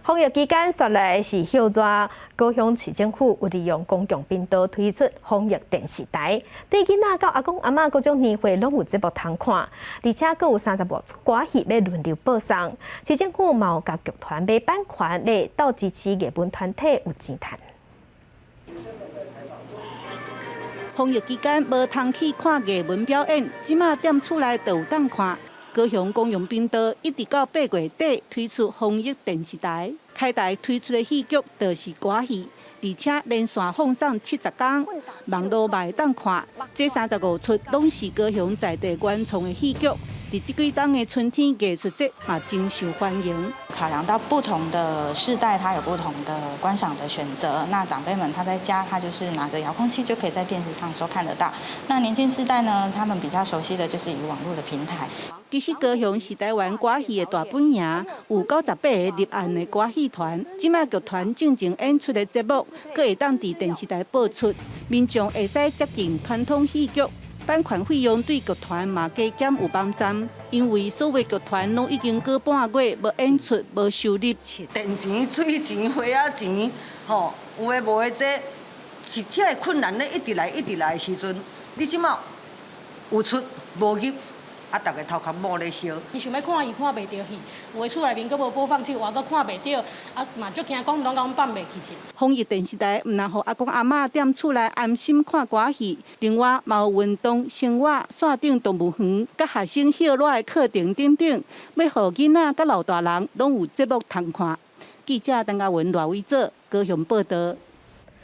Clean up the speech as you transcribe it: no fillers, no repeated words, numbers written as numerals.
防疫期間，煞來是歇熱，高雄市政府有利用公共頻道推出防疫電視台，對囡仔到阿公阿嬤各種年歲攏有節目通看，而且閣有35齣歌戲欲輪流播送。市政府嘛有共劇團買版權，來鬥支持藝文團體有錢趁。防疫期間無通去看藝文表演，這馬踮厝內就有當看。高雄公共頻道一直到8月底推出防疫電視台，開台推出的戲劇就是歌戲，而且連續放送70工，網路嘛會當看。這35齣攏是高雄在地原創的戲劇，佇這幾冬的春天藝術節嘛真受歡迎。考量到不同的世代，他有不同的觀賞的選擇。那長輩們他在家，他就是拿着遙控器就可以在電視上收看得到。那年輕世代呢，他們比較熟悉的就是以網絡的平台。其實高雄是台灣歌戲的大本營，有98個入案的歌戲團。這馬劇團進前演出的節目，閣會當佇電視台播出，民眾會使接近傳統戲劇。版權費用對劇團嘛加減有幫助，因為所有劇團攏已經過半月無演出、無收入。電錢、水錢、火仔錢，吼，有的無的，這是這个困難咧，一直來、一直來的時陣，你這馬有出無入。啊！逐家頭殼某咧燒。伊想欲看戲，看袂著戲，有的厝內面閣無播放器，外閣看袂著，啊嘛足驚講攏共阮放袂記。防疫電視台毋但予阿公阿嬤踮厝內安心看歌戲，另外嘛有運動、生活、山頂動物園、佮學生歇熱的課程等等，欲予囡仔佮老大人攏有節目通看。記者陳嘉文、賴偉哲高雄報導。